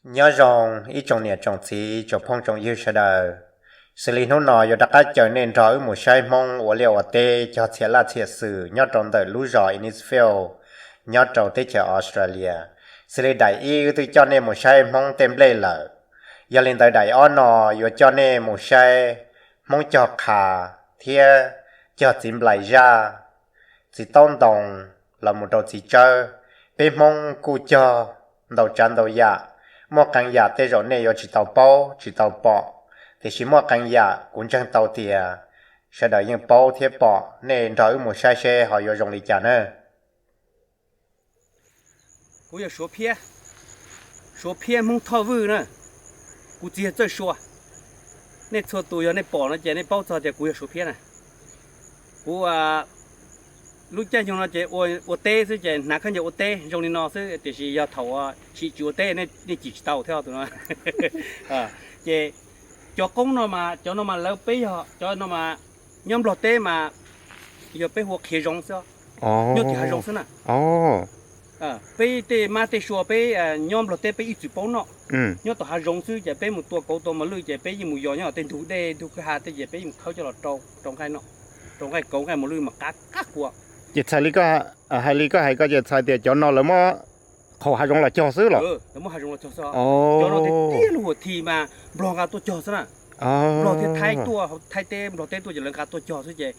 Nyob zoo ib tsoom niam tsoom txiv tsoom phooj tsoom ywg sawv daws. Xws li hnub no yuav rov qab caw nej nrog wb mus saib Hmoob ua liaj ua teb cog txhia laj txhia xwm nyob rau ntawm lub zos Innisfail nyob rau teb chaws Australia. Xws li daim ib wb twb coj nej mus saib Hmoob tej nplej lawm, yog li ntawd daim ob no yuav coj nej mus saib Hmoob cog qha thiab cog txiv nplaim zaj, txiv taub ntoo los mus rau txiv tsawb. Peb Hmoob kuj cog ntau tsav ntau yam, muaj qee yam tej zaum nej yuav tsis tau paub tsis tau pom, tiam sis muaj qee yam kuv ntseeg tau tias sawv daws yeej paub thiab pom. Nej nrog wb mus saib seb ho yuav zoo li cas na. Kuv yog Suav Phiab, Suav Phiab Hmoob Thoj Vwj na. Kuv txiv yog Txawj Sua. Nej txhua tus yog nej pom no ces nej paub txog tias kuv yog Suav Phiab na. Kuv lub caij nyoog no ces ua teb xwb ces hnav khaub ncaws ua teb zoo li no xwb, tiam sis yog thaum tsis tsis ua teb nej cim tsis tau thiab tus no. Ces cov qoob no mas cov no mas lawv peb yog cov no mas nyob Nplog teb mas yog peb hu ua qhia zoov xwb, nyob tim hav zoov xwb na. Peb tej mab tej sua peb nyob Nplog teb peb ib txwm paub noj, nyob tom hav zoov xwb ces peb mus tua kauv tua mos lwj ces peb yeej mus yos nyob tej ntug dej ntug kwj ha tej ces peb yeej mus khawb coj los rau, rau nqaij noj, rau nqaij kauv nqaij mos lwj mas qab qab kuas. Ces txhais li koj hais li koj hais ko ces txhais tias cov no lawv muab qhau hav zoov los cog xwb los? Lawv muab hav zoov los cog xwb. Cov no tiag tiag lub huam thi mas Nplog nqa tuaj cog xwb na. Nplog thiab Thaib tuaj, Thaib teb Nplog teb tuaj ces lawv nqa tuaj cog xwb ces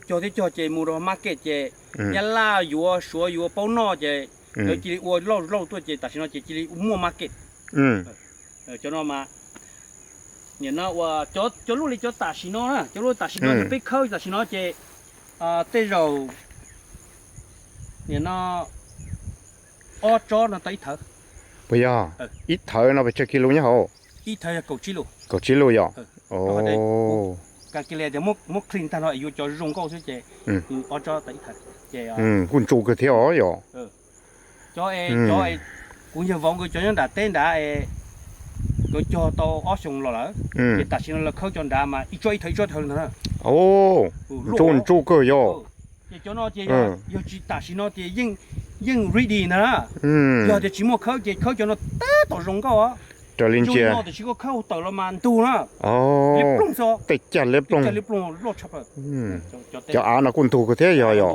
cog thiab cog ces mus rau market ces Nyab Laj yuav Suav yuav paub noj ces lawv cia li ua lauj lauj tuaj ces tam sim no ces cia li muaj market. Cov no mas nim no ua cov lub li cov tam sim no na, cov lub tam sim no yog peb khawb tam sim no ces tej zaum nim no ob tsob no tau ib thawv. Puas yog? Ib thawv no pes tsawg kis lus nyob hauv? Ib thawv yog kaum tsib lus. Kaum tsib lus yom? Ka ke li tias muab clean tag no yuav cov zoo nkauj xwb ces ob tsob tau ib thawv ces kuj ntsu kawg thiab os yom? Cov, cov kuv yawg vauv nkawd cov nyob nram teb nrad es nkawd cog tau ob xyoos los lawm ces tam sim no lawv khawb cov nrad mas ib tsob ib thawv ib tsob thawv ntag na. Ntsu ntsu kawg yom? Ces cov no ces yog tsis tam sim no ces yeej ready ntag na. Yog tias tsis muaj khawb ces khawb cov no tab tom zoo nkauj. Raws li ntsia no tiam sis koj khawb tawm los mas ntug na. Liab ploog xwb. Tej cag liab ploog. Cov av no kuj ntug kawg thiab yog yom?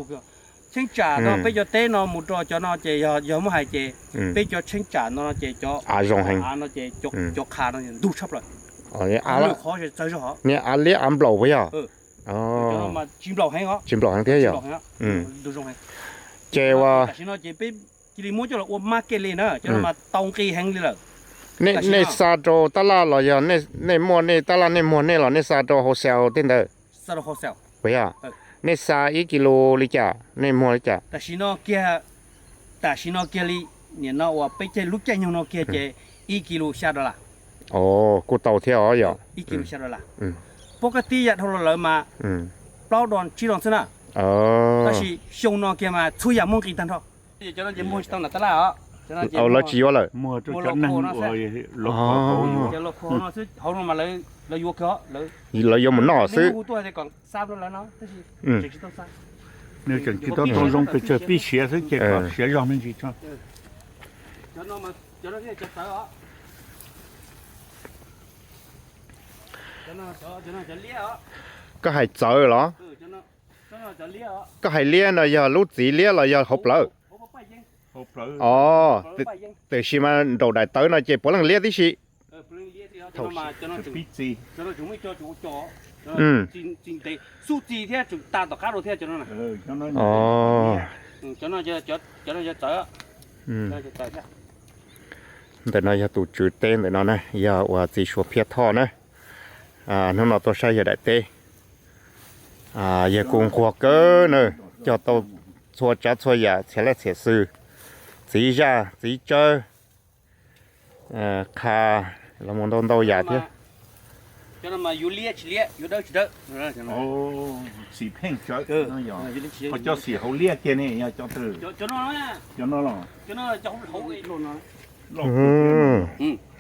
Cheeb tsam no peb cov teb no mus rau cov no ces yog muab hais ces peb cov cheeb tsam no ces cov av zoo heev no ces cov qha no ntug tshaj plaws. Qhov txawv zog niag av liab av nplaum puas yog? Tsis nplaum heev, tsis nplaum heev thiab yom? Ces ua tam sim no ces peb cia li muab coj los ua market li na, cov no mas tau nqi heev li lawm. Nej xa rau tab laj los yog nej muaj nej tab laj nej muag nej los nej xa rau wholesale tej ntawd? Puas yog? Nej xa ib kis lus li cas nej muag li cas? Tam sim no kiag, tam sim no kiag li, nim no uas peb caij lub caij nyoog no kiag ces ib kis lus xya dollar. Kuj tau thiab os yom? Ib kis lus xya dollar. Pob kab tib yam dhau los lawm mas plaub dollar tsib dollar xwb na. Tab sis xyoo no kiag mas txhua yam muaj nqis tag nrho. Cov no ces muag tsis tau nram tab laj os. Lawv tsis yuav lawm. Muag rau cov neeg uas local no xwb, hauv no mas lawv yuav kiag, lawv yuav mus noj xwb. Nws tseem tsis tau tau zoo pes tsawg pib siav xwb ces kom siav zog me ntsis tso. Koj hais txawv los? Koj hais liab no yog lub txiv liab los yog hauv plawv? Os, tiam sis mas nraum daim tawv no ces puav leej liab tib si. Ntawm no yog tus tswv teb ntawm no na, yog uas txiv Suav Phiab Thoj na. Hnub no tuaj saib yawg daim teb, yawg kuj nquag kawg na, cog tau txhua tsav txhua yam txhia laj txhia xwm, txiv zaj txiv tsawb, qha los mus ntau ntau yam thiab. Cov no mas yuav liab tsis liab, yuav dawb tsis dawb. Xim pheej tsawv, cov xim hauv liab kiag ne, yog cov twg? Cov no los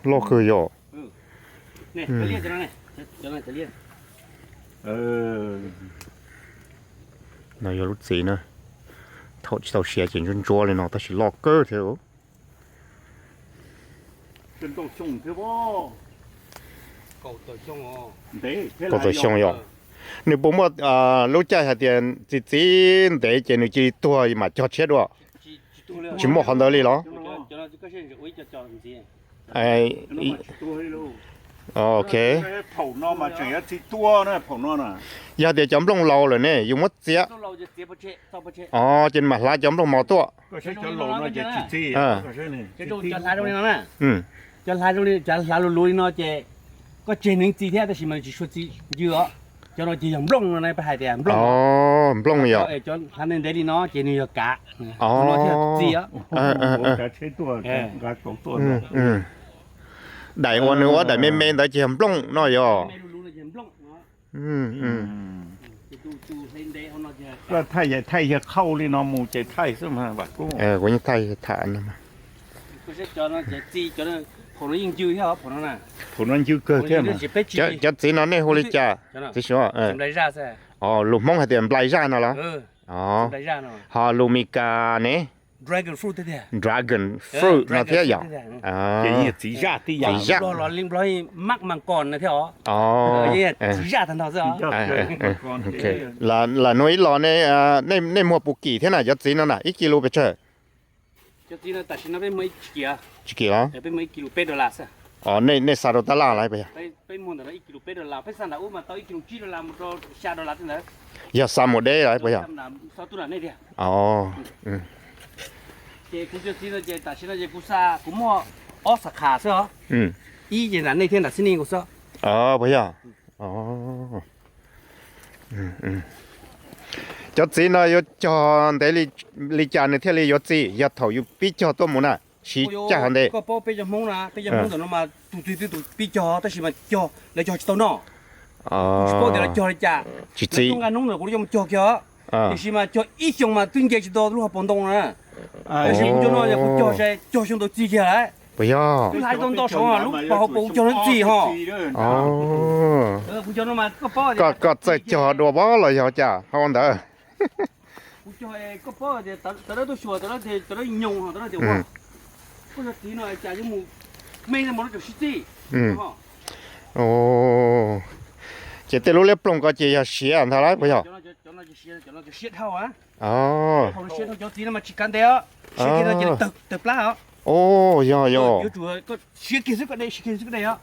loj kawg yom. No yog lub txiv na, thaum tsis tau siav ces ntsuab ntsuab li no tab sis loj kawg thiab. Kaum tawm xyoo yom. Nws puas muaj lub caij hais tias txiv txiv ntev ces nws cia li tuag mam cog tshiab dua? Tsis muaj qhov ntawd li los? Ok. Yog tias cov nplooj laus lawm ne yus muab txiav, o ces mam hlav cov nplooj mos tuaj. Cov hlav luv luv li no ces koj tseg nws txi thiab tab sis mas nws tsis sua txi ncw os. Cov no ces yog nplooj no peb hais tias nplooj. Nplooj yog. Cov hlav ntev ntev li no ces nws yog kav, no thiaj txi os. Daim uas nws ua daim me me ntawd ces yog nplooj no yog. Koj thaij, thaij yog qhauj li no mus ces thaij xwb mas. Kuv yeej thaij tham no. Phaum no ncw kawg thiab. Cov txiv no nej hu li cas? Txiv Suav. Lus Hmoob hais tias nplai zaj no los? Ho lus Mis Kas ne? Dragon fruit no thiab yom? Txiv zaj. Txiv zaj. Lam nug ib los, nej muag puas kim thiab na cov txiv no na, ib kis lus pes tsawg? Tsis kim los? Nej xa rau tab laj los puas yog? Yog xa mus deb los puas yog? Puas yog? Cov txiv no yuav cog ntev li cas nws thiaj li yuav txi? Yog thaum yus pib cog tuaj mus na, siv caj hov ntev? Koj paub peb cov Hmoob na, peb cov Hmoob ntawm no mas tus twg twb tus pib cog tab sis mas cog lawv cog tsis tau noj. Kuv tsis paub tias lawv cog li cas. Tsis txi. Lawv tuaj nqa noob ntawm kuv lub coj mus cog kiag os. Tiam sis mas cog ib xyoos mas twb nce tsis tau lub hauv paus ntoo na. Tab sis kuv cov no yog kuv cog sai cog xyoo ntau txi kiag lawm. Puas yog? Twb hlais tau nto saud lub pas hauv paus kuv cog no txi ho. Kuv cog no mas koj paub tias koj txawj cog dua pab los yog cas hauv ntawd? Kuv cog koj paub tias tawv dawb tuaj xyuas tawv dawb, tawv dawb nyoos ho tawv dawb tias ua, koj yog txiv no cas yuav mus me li mo no tseem sib txij. Ces tej lub liab ploog ko ces yog siav ntag lawm puas yog? Cov no siav dhau, cov txiv no mas tsis kav ntev os, siav kiag no ces tawg plab os. Yog yog. Yuav tsum siav kiag xwb koj de, siav kiag xwb koj de os.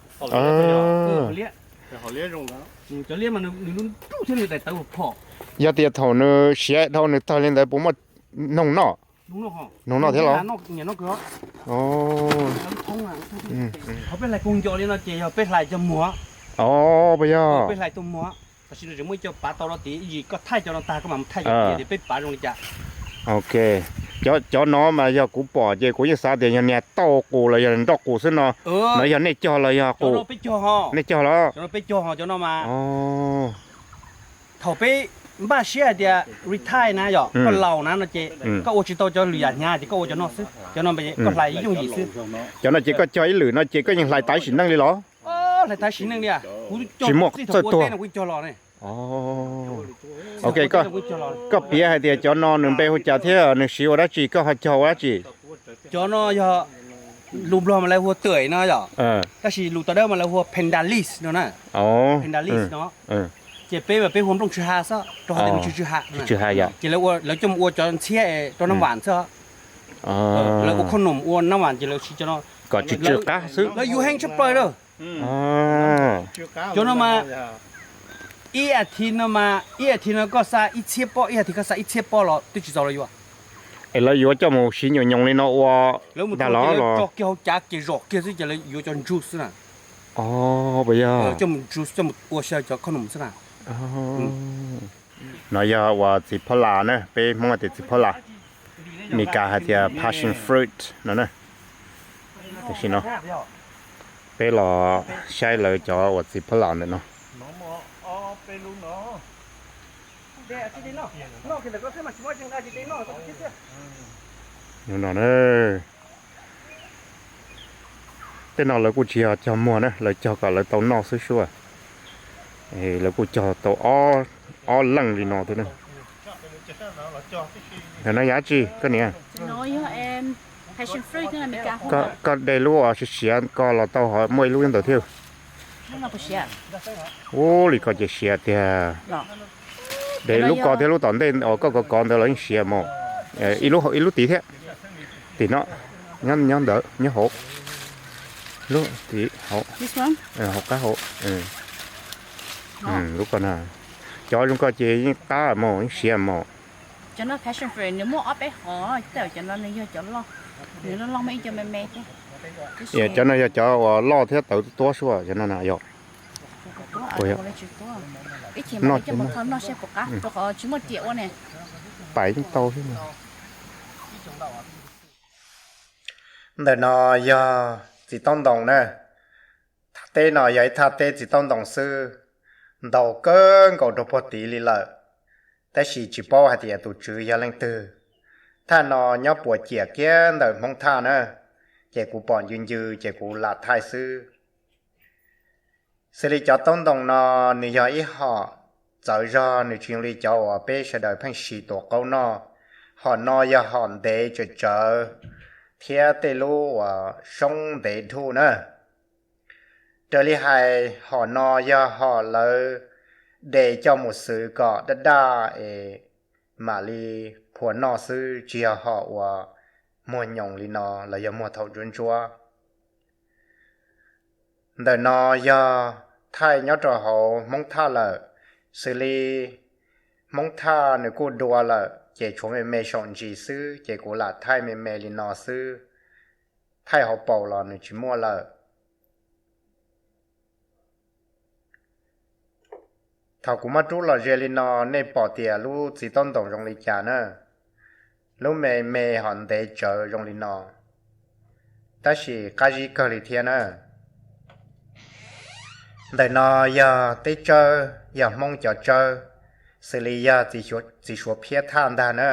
Cov liab mas nws lub nruj thiab nws daim tawv phom. Yog tias thaum nws siav dhau nws tawg li ntawd puas muaj noog noj? Noog noj thiab los? Qhov peb hlais kawg nco li no ces yog peb hlais cov muag. Puas yog? Peb hlais tuaj muag. Tam sim no tseem muaj ib co pav tau rau tid, ib yim koj thaij cov no tag koj mam thaij cov tias peb pav zoo li cas. Ok, cov no mas yog kuv pom ces kuv yeej xav tias yog niag tauj qus los yog nroj qus xwb no. No yog nej cog los yog qus? Peb cog, nej cog los? Cov no peb cog, cov no mas thaum peb npaj siab hais tias retire na yom, koj laus na no ces koj ua tsis tau cov lwm yam hnyav ces koj ua cov no xwb, cov no koj hlais yooj yim xwb. Cov no ces koj cog ib lwm no ces koj yeej hlais tas sim neej li los? Hlais tas sim neej li, kuv tsis muaj txawj tuag no kuv cog los ne. Ok, koj piav hais tias cov no nws npe hu cas thiab nws siv ua dab tsi, koj ho cog ua dab tsi? Cov no yog lus Nplog mas lawv hu ua tawm no yom, tab sis lus tau dawb mas lawv hu ua pendalis no na. Pendalis no ces peb mas peb hu ua nplooj tsw ha xwb rau qhov tias nws tsw tsw ha. Ces lawv coj mus ua cov ntxhiab rau nab vam xwb. Lawv ua khoom num ua nab vam ces lawv siv cov no kom tsw tsw qab xwb. Lawv yuav heev tshaj plaws lawm. Cov no mas ib as thiv no mas ib as thiv no koj xa ib txhiab pob, ib as thiv koj xa ib txhiab pob los twb tsis txaus lawv yuav. Es lawv yuav coj mus siv nyoos nyoos li no ua ntag los? Lawv mus tso kiag hauv cav ces zom kiag xwb ces lawv yuav cov ntsuj xwb na. Puas yog? Coj mus ntsuj coj mus ua xyaw cov khoom num xwb na. No yog uas txiv phab las na, peb Hmoob hais tias txiv phab las, Mis Kas hais tias passion fruit no na. Tam sim no peb los saib lawv cov uas txiv phab las ntawm no. No na, tej no lawv kuj tsis yog cog muag na, lawv cog kom lawv tau noj xwb suab. Lawv kuj cog tau ob leej li no thiab na. Ntawm no yog dab tsi koj niam? Koj de lub uas siav siav ko los tau, ho muaj ib lub ntawd thiab. Ub, li ko ces siav tiag. De lub ko thiab lub tom ntej uas koj kov kov ntawd los yeej siav mas. Ib lub tid thiab. Tim no, nyob ntawd nyob hauv, lub tim hauv, hauv qab hauv. Lub ko na, cov zoo ko ces yeej qab mas yeej siav mas. Cov no passion fruit nws muaj ob peb hom, tej cov no nws yog cov loj, nws loj loj muaj ib co me me thiab. Cov no yog cov uas loj thiab tawv tuab suab cov no na yog. Ib chim mas coj mus kho noj seb puas qab, rau qhov tsis muaj riam ua ne. Pais yeej tau xwb. Ntawm no yog txiv taub ntoos na. Thaj teb no yog ib thaj teb txiv taub ntoos xwb, ntau kawg nkaus rau puag tid li lawm, tab sis tsis paub hais tias tus tswv yog leej twg. Thaj no nyob puas ciam kiag ntawm Hmoob Thaj na, ces kuv pom ncw ncw ces kuv lam thaij xwb. Xws li cov taub ntoos no, nws yog ib hom txawv zog, nws tsis zoo li cov uas peb sawv daws pheej siv tuav qaub noj. Hom no yog hom ntev tsawv tsawv thiab tej lub uas soob ntev dhuj na. Raws li hais hom no yog hom lawv de coj mus xwv kom daj daj es mam li phua noj xwb, tsis yog hom uas muag nyoos li no los yog muag thaum ntsuab ntsuab. Ntawm no yog thaij nyob rau hauv Hmoob Thaj lawm, xws li Hmoob Thaj nws kuj dua lawm ces tshuav me me saum ntsis xwb ces kuv lam thaij me me li no xwb, thaij hauv paus los nws tsis muaj lawm. Thaum kuv muab rub los ze li no, nej pom tias lub txiv taub ntoos zoo li cas na? Lub me me hom ntev tsawv zoo li no, tab sis qab zib kawg li thiab na. Ntawm no yog teb tsawb, yog Hmoob cov tsawb, xws li yog txiv Suav Phiab Thaj ntag na.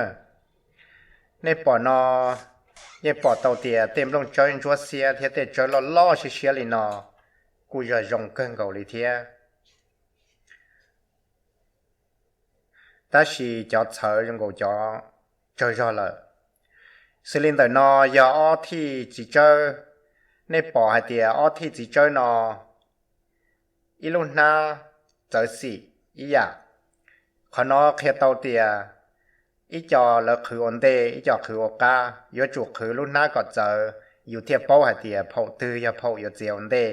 Nej pom no, yeej pom tau tias tej nplooj tsawb ntsuab xiab thiab tej tsawb loj loj siab siab li no kuj yog zoo kawg nkaus li thiab. Tab sis cov txhawv zoo nkaus cov tsawg zog lawm. Xws li ntawm no yog ob thij txiv tsawb. Nej pom hais tias ob thij txiv tsawb no ib lub hnab txawv xim ib yam. Qhov no qhia tau tias ib co lawv qhwv ua ntej, ib co qhwv ua qab, yuav tsum qhwv lub hnab kom txawv, yus thiaj paub hais tias phaum twg yog phaum yuav txiav ua ntej.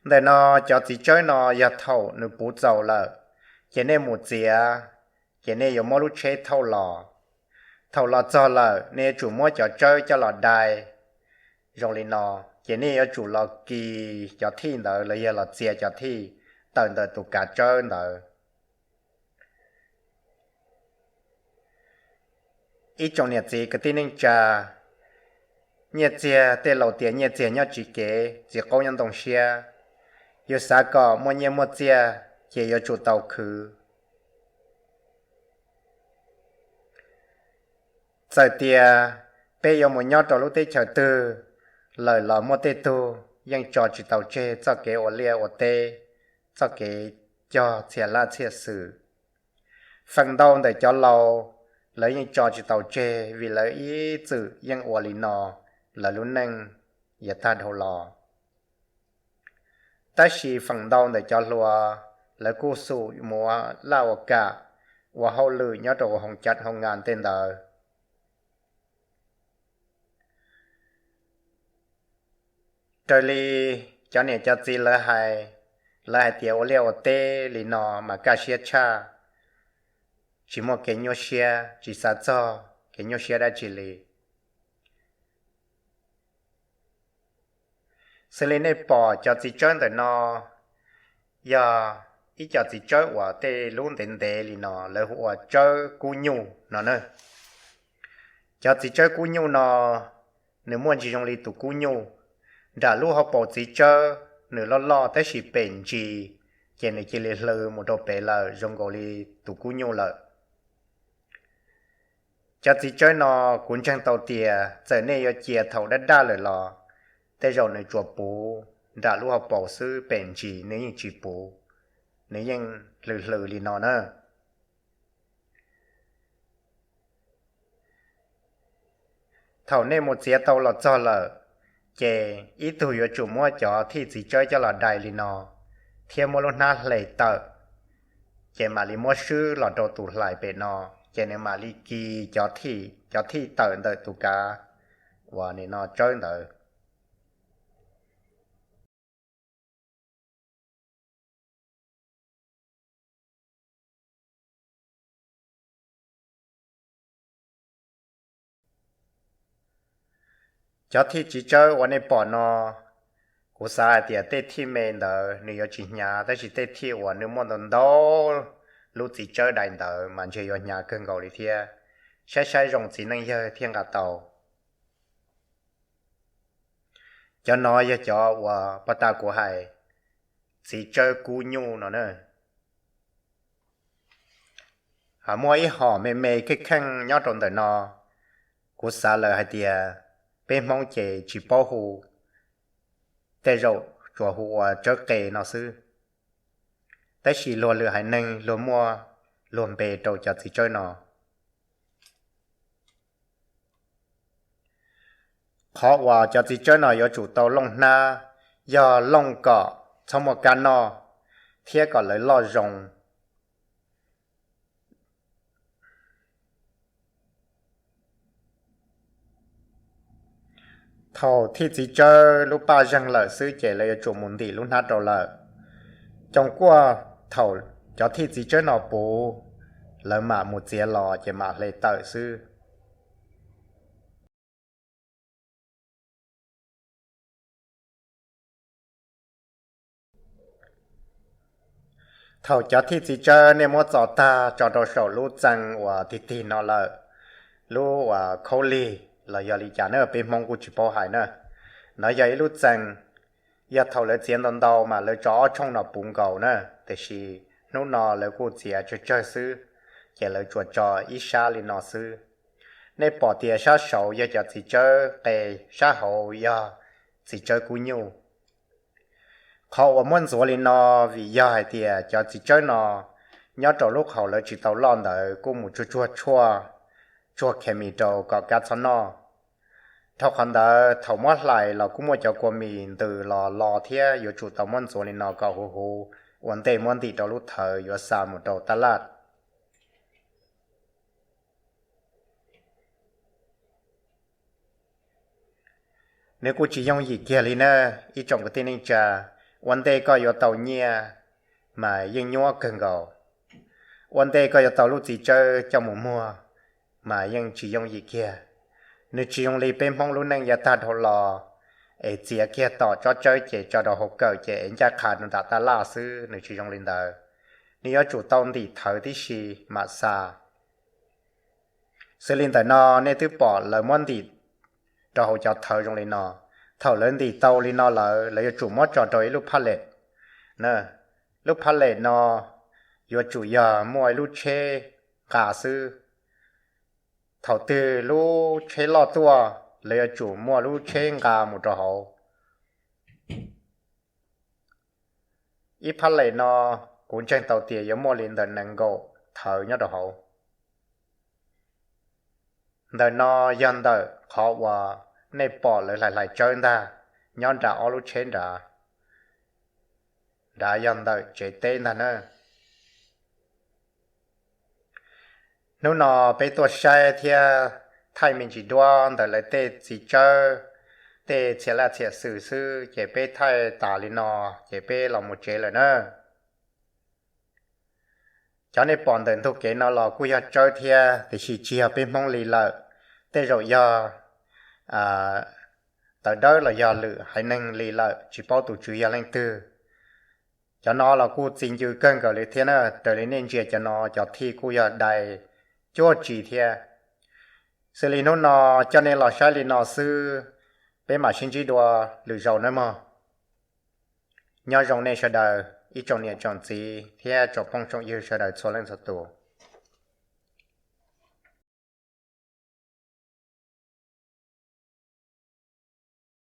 Ntawm no cov txiv tsawb no yog thaum nws puv txaus lawm, ces nej mus txiav, ces nej yuav muab lub tsheb thauj los. Thaum los txog lawm, nej yuav tsum muab cov tsawb coj los dai zoo li no, ces nej yuav tsum los kis cov thij ntawd los yog los txiav cov thij tawm ntawm tus kav tsawb ntawd. Ib tsoom niam txiv kwv tij neej tsa, nyiaj txiag, tej laus tias nyiaj txiag nyob tsiv kev, txiv qaub nyob ntoo siab. Yus xav kom muaj nyiaj muaj txiag ces yuav tsum tau khwv. Txawm tias peb yuav mus nyob rau lub teb chaws twg lawm los muaj tej tug yeej tso tsis tau tseg txoj kev ua liaj ua teb, txoj kev cog txhia laj txhia xwm. Feem ntau ntawm cov laus, lawv yeej tso tsis tau tseg vim lawv ib txwm yeej ua li no lawv lub neej yav tag dhau los. Tab sis feem ntau ntawm cov hluas, lawv kuj xum mus ua laj ua kam, ua hauj lwm nyob rau hoo cas hoo nas tej ntawd. Raws li cov niam cov txiv lawv hais, lawv hais tias ua liaj ua teb li no mas kaj siab tshaj, tsis muaj kev nyuaj siab, tsis xav txog kev nyuaj siab dab tsi li. Xws li nej pom cov txiv tsawb ntawm no, yog ib co txiv tsawb uas tej lub ntev ntev li no lawv hu ua tsawb kub nyuj no na. Cov txiv tsawb kub nyuj no, nws muaj ntsis zoo li tus kub nyuj. Nram lub hauv paus txiv tsawb nws loj loj tab sis pem ntsis, ces nws cia li hlw mus rau pem lawm zoo nkaus li tus kub nyuj lawm. Cov txiv tsawb no kuv ntseeg tau tias txawm nej yuav cia thaum daj daj lawm los tej zaum nws tsuas puv nram lub hauv paus xwb, pem ntsis nws yeej tsis puv, nws yeej hlw hlw li no na. Thaum nej mus txiav tau los txog lawm, ces ib tug yuav tsum muab cov thij txiv tsawb coj los dai li no, thiab muab lub hnab hle tawm, ces mam li muab swb los rau tus hlais pem no, ces nws mam li kis cov thij tawm ntawm tus kav uas nim no tsawb ntawd. Cov thij txiv tsawb uas nej pom no, kuv xav hais tias tej thij me ntawd nws yuav tsis hnyav, tab sis tej thij uas nws muaj ntau ntau lub txiv tsawb dai ntawd mas ntshe yuav hnyav kawg nkaus li thiab. Saib saib zoo txiv neej yawg thiaj nqa tau. Cov no yog cov uas pog tas kuv hais, txiv tsawb kub nyuj no na. Muaj ib hom me me kheej kheej nyob rau ntawm no, kuv xav lawm hais tias peb Hmoob ces tsis paub hu, tej zaum tsuas hu ua tsawb qe no xwb. Tab sis luag lwm haiv neeg luag muaj luag npe rau cov txiv tsawb no. Qhov uas cov txiv tsawb no yuav tsum tau looj hnab, yog looj kom txhob muaj kab noj, thiab kom lawv loj zoo. Thaum thij txiv tsawb lub paj zeeg lawm xwb ces lawv yuav tsum mus ntim lub hnab rau lawm. Coom kuaj thaum cov thij txiv tsawb no puv, lawv mam mus txiav los ces mam hle tawm xwb. Thaum cov thij txiv tsawb nej muab txo tag tso rau saum lub txee uas tig tig no lawm, lub uas khaub lig los yog li cas na peb Hmoob kuj tsis paub hais na. No yog ib lub txee, yog thaum lawv txiav ntau ntau mas lawv tso ob tshooj no puv nkaus na, tiam sis hnub no lawv kuj txiav tsawg tsawg xwb, ces lawv tsuas tso ib sab li no xwb. Nej pom tias sab saud yog cov txiv tsawb qe, sab hauv yog txiv tsawb kub nyuj. Qhov uas muab ntxuav li no vim yog hais tias cov txiv tsawb no nyob rau lub qhov lawv tsis tau loj ntawd kuj mus tsuag tsuag tshuaj, tsuag khes mis rau kom kab txhob noj. Dhau qhov ntawd thaum muab hlais los kuj muaj cov kua mis ntws los los thiab yuav tsum tau muab ntxuav li no kom huv huv ua ntej muab ntim rau lub thawv yuav xa mus rau taj laj. Nws kuj tsis yooj yim kiag li na, ib tsoom kwv tij neej tsa, ua ntej koj yuav tau nyiaj mas yeej nyuaj kawg nkaus. Ua ntej koj yuav tau lub txiv tsawb coj mus muag mas yeej tsis yooj yim kiag. Nws tsis zoo li peb Hmoob lub neej yav tag dhau los es txiav kiag tom tsob tsawb ces tso rau hauv kawm ces es ncaj qha rau nram taj laj xwb, nws tsis zoo li ntawd. Nws yuav tsum tau ntim thawv tib si mam xa. Xws li ntawm no nej twb pom lawv muab ntim rau hauv cov thawv zoo li no. Thaum lawv ntim tau li no lawm lawv yuav tsum muab tso rau ib lub phaj lem. Lub phaj lem no yuav tsum yog muaj ib lub tsheb nqa xwb. Thaum twg lub tsheb loj tuaj lawv yuav tsum muaj lub tsheb nqa mus rau hauv. Ib phaj lem no kuv ntseeg tau tias yuav muaj li ntawm nees nkaum thawv nyob rau hauv. Ntawm no yog ntawm qhov uas nej pom lawv hlais hlais tsawb ntag, nyob nram ob lub tsheb nrad, nrad yog ntawm tsev teb ntag na. Hnub no peb tuaj saib thiab thaij me ntsis duab ntawm lawv tej txiv tsawb, tej txhia laj txhia xwm xwb ces peb thaij tas li no ces peb los mus tsev lawm na. Cov nej pom ntawm ntug kev no los kuj yog tsawb thiab tiam sis tsis yog peb Hmoob li lawm, tej zaum yog tawv dawb los yog lwm haiv neeg li lawm, tsis paub tus tswv yog leej twg. Cov no los kuj txi ncw kawg nkaus li thiab na, raws li nej ntsia cov no cov thij kuj yog dai cuaj tsi thiab. Xws li hnub no coj nej los saib li no xwb, peb mam sib ntsib dua lwm zaus nawb mog. Nyob zoo nej sawv daws ib tsoom niam tsoom txiv thiab tsoom phooj tsoom ywg sawv daws txhua leej txhua tus.